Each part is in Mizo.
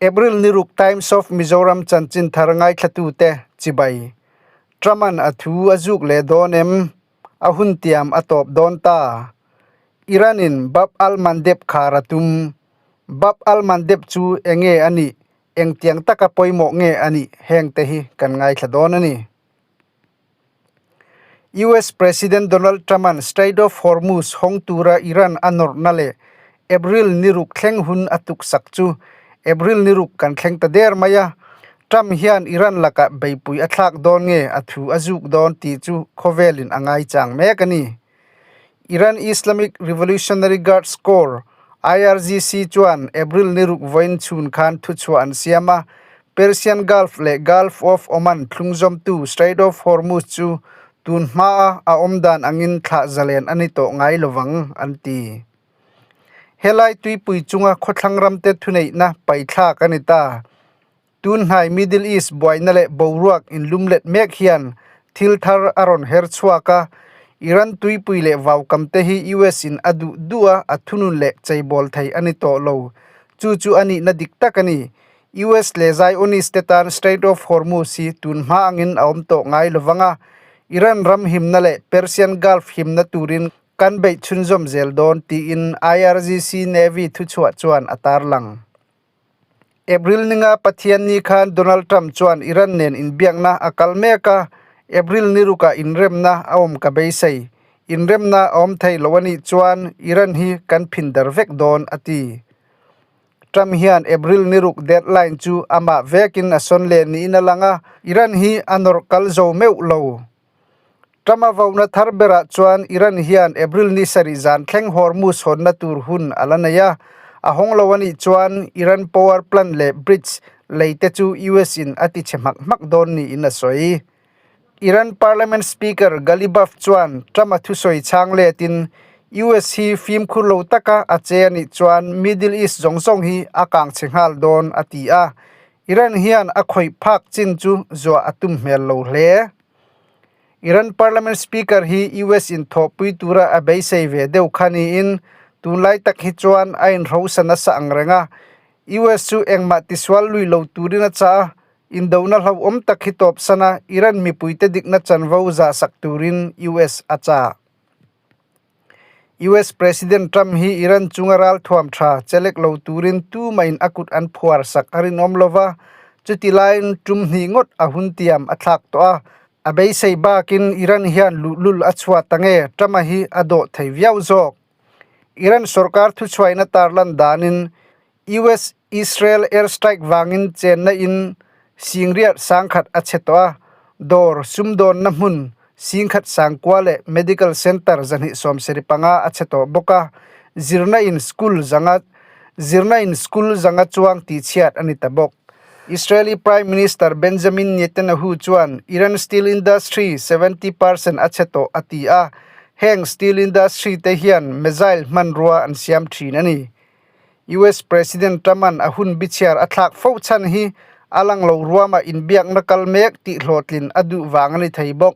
April ni ruk Times of Mizoram chanchin thar ngaithlatute chibai. Trump-a'n a thu a zuk leh dawn em? A hun tiam a tawp dawn ta. Iran-in Bab al-Mandeb khar a tum. Bab al-Mandeb chu enge a nih? Engtiang taka pawimawh nge a nih? Hengte hi kan ngaithla dawn a ni. US President Donald Trump-a'n Strait of Hormuz hawng tura Iran a nawrhna leh April ni ruk thleng hun a tuksak chu April ni ruk kan thleng ta der mai a, Trump hian Iran lakah beipui a thlak dawn nge a thu a zuk dawn tih chu khawvelin a ngaichang mek a ni. Iran Islamic Revolutionary Guards Corps, IRGC, chuan April ni ruk vawiin chhun khan thuchhuah an siam a, Persian Gulf leh Gulf of Oman thlungzawmtu Strait of Hormuz chu tun hmaa a awm dan angin thlah zalen a ni tawh ngai lovang, an ti. Helai tuipui chunga khawthlang ramte thuneihna paithlak a ni ta. Tun hnai Middle East buaina leh boruak inlumlet mek hian thil thar a rawn her chhuak a, Iran tuipui leh vaukam te hi US in a duh duh a, a thunun leh cheibawl thei a ni tawh lo. Chu chu a nihna dik tak a ni. US leh Zionist te tan Strait of Hormuz hi tun hma angin a awm tawh ngai lovang a, Iran ram himna leh Persian Gulf himna turin kan beih chhunzawm zel dawn tiin IRGC Navy thuchhuah chuan a tarlang. April ninga Pathianni khan Donald Trump chuan Iran nen inbiakna a kal mek a, April ni rukah inremna a awm ka beisei. Inremna a awm thei lo a nih chuan Iran hi kan phin der vek dawn, a ti. Trump hian April ni ruk deadline chu amah vekin a sawn leh niin a lang a, Iran hi a nawrh kal zo meuh lo. Trump-a vona thar berah chuan Iran hian April ni sarih zan thleng Hormuz hawnna tur hun a la nei a, a hawng lo a nih chuan Iran power plant leh bridge lei te chu US in a ti chhe hmak hmak dawn niin a sawi. Iran Parliament Speaker Ghalibaf chuan Trump-a thusawi chhang letin US hi fimkhur lo taka a che a nih chuan Middle East zawng zawng hi a kang chhe nghal dawn a ti a, Iran hian a khawih phak chin chu zuah a tum hmel lo hle. Iran Parliament Speaker hi US in thawhpui tura a beisei ve deuh kha niin tunlai tak hi chuan a inhrosa nasa ang reng a. US chu engmah tisual lui lo turin a chah a, indona hlauhawm tak hi tawpsan a Iran mipuite dikna chanvo zahsak turin US a chah. US President Trump hi Iran chunga ralthuam tha chelek lo turin tumahin a kut an phuar sak a rinawm lo va, chuti laiin tum hnih ngawt a hun tiam a thlak tawh a. A beisei bakin Iran hian luhlul a chhuah ta nge Trump-a hi a dawh thei viau zawk. Iran sorkar thuchhuaina tarlan danin US Israel airstrike vangin chenna in singriat sangkhat a chhe tawh a, dawr, sumdawnna hmun, singkhat sangkua leh medical centre 275 a chhe tawh bawk a, zirna in school zanga zirna in school zanga chuang tihchhiat a ni ta bawk. Israeli Prime Minister Benjamin Netanyahu chuan Iran steel industry 70% a chhe tawh a ti a, heng steel industry te hian missile hmanrua an siam thin a ni. US President Trump-a'n a hun bichhiar a thlak fo chhan hi a lang lo ruama inbiakna kal mek tih hlawhtlin a duh vang a ni thei bawk.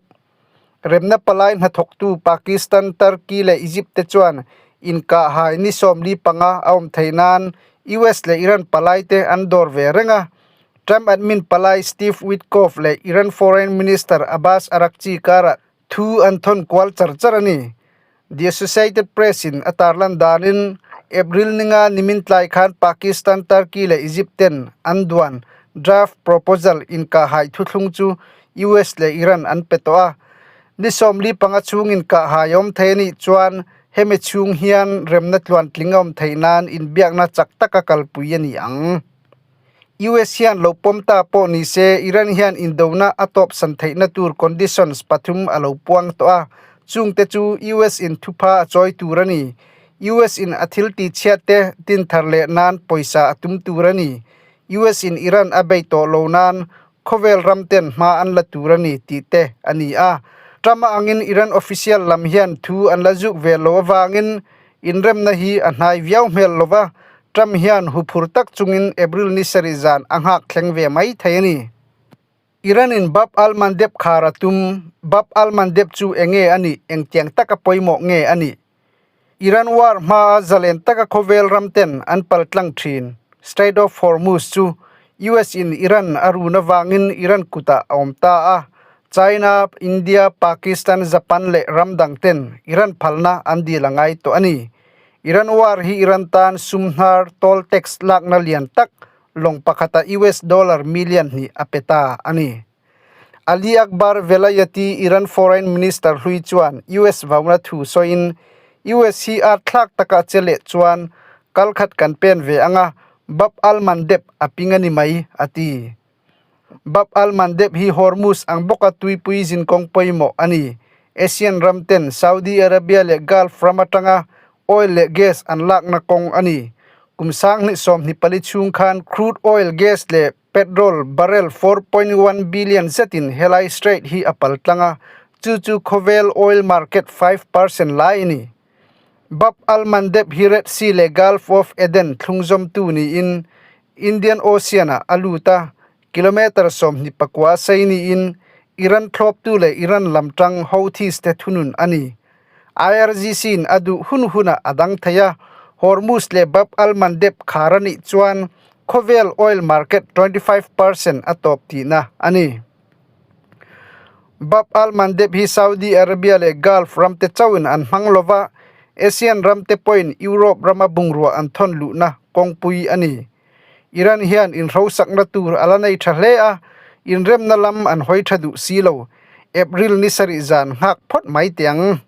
Remna palai hnathawktu Pakistan, Turkey leh Egypt te chuan inkahhai ni 45 a awm theih nan US leh Iran palai te an dawr ve reng a. Trump admin palai Steve Witkoff leh Iran Foreign Minister Abbas Araghchi karah thu an thawn kual char char a ni. The Associated Press in a tarlan danin April ninga nimin tlai khan Pakistan, Turkey leh Egypt ten an duan draft proposal inkahhai thuthlung chu US leh Iran an pe tawh a. Ni 45 chhung inkahhai a awm thei a nih chuan hemi chhung hian remna tluantling a awm theih nan inbiakna chak taka kalpui a ni ang. US hian lo pawm ta pawh ni se Iran hian indona a tawpsan theihna tur conditions pathum a lo puang tawh a, chungte chu US in thupha a chawi tur a ni. US in a thil ti chhiat te din thar leh nan pawisa a tum tur a ni. US in Iran a bei tawh lo nan khawvel ram ten hma an la tur a ni tih te a ni a. Trump a angin Iran official lam hian thu an la zuk ve lo avangin inremna hi a hnai viau hmel lo va, Trump hian huphur tak chungin April ni sarih zan a nghak thleng ve mai thei a ni. Iran-in Bab al-Mandeb khar a tum, Bab al-Mandeb chu enge a nih, engtiang taka pawimawh nge a nih? Iran war hmaa zalen taka khawvel ramten an pal tlang thin. Strait of Hormuz chu US in Iran a run avangin Iran kutah a awm ta a, China, India, Pakistan, Japan leh ram dang ten Iran phalna an dil a ngai tawh a ni. Iran war hi Iran tan sum hnar toll tax lakna lian tak lawng pakhata US dollar million hnih a pe ta a ni. Ali Akbar Velayati, Iran Foreign Minister hlui chuan US vauna thu sawiin, US hi art thlak taka che leh chuan kal khat kan pen ve anga Bab al-Mandeb a ping a ni mai, a ti. Bab al-Mandeb hi Hormuz ang bawka tuipui zinkawng pawimawh a ni. Asian ram ten Saudi Arabia leh Gulf ram atanga oil leh gas an lakna kawng a ni. Kum 2024 chhung khan crude oil, gas leh Petrol barrel 4.1 billion zetin helai strait hi a pal tlang a, chu chu khawvel oil market 5% lai a ni. Bab al-Mandeb hi Red Sea leh Gulf of Aden thlungzawmtu niin Indian Ocean-ah a lut a, kilometre 24 sei niin Iran thlawptu leh Iran lam tang Houthis te thunun a ni. IRGC-in a duh hun hunah a dang thei a, Hormuz leh Bab al-Mandeb khar a nih chuan khawvel oil market 25% a tawp tihna a ni. Bab al-Mandeb hi Saudi Arabia leh Gulf ramte chauhin an hmang lo va, Asian ramte pawhin Europe rama bungrua an thawn luhna kawngpui a ni. Iran hian inhrosakna tur a la nei tha hle a, inremna lam an hawi tha duh si lo. April ni sarih zan nghak phawt mai teh ang.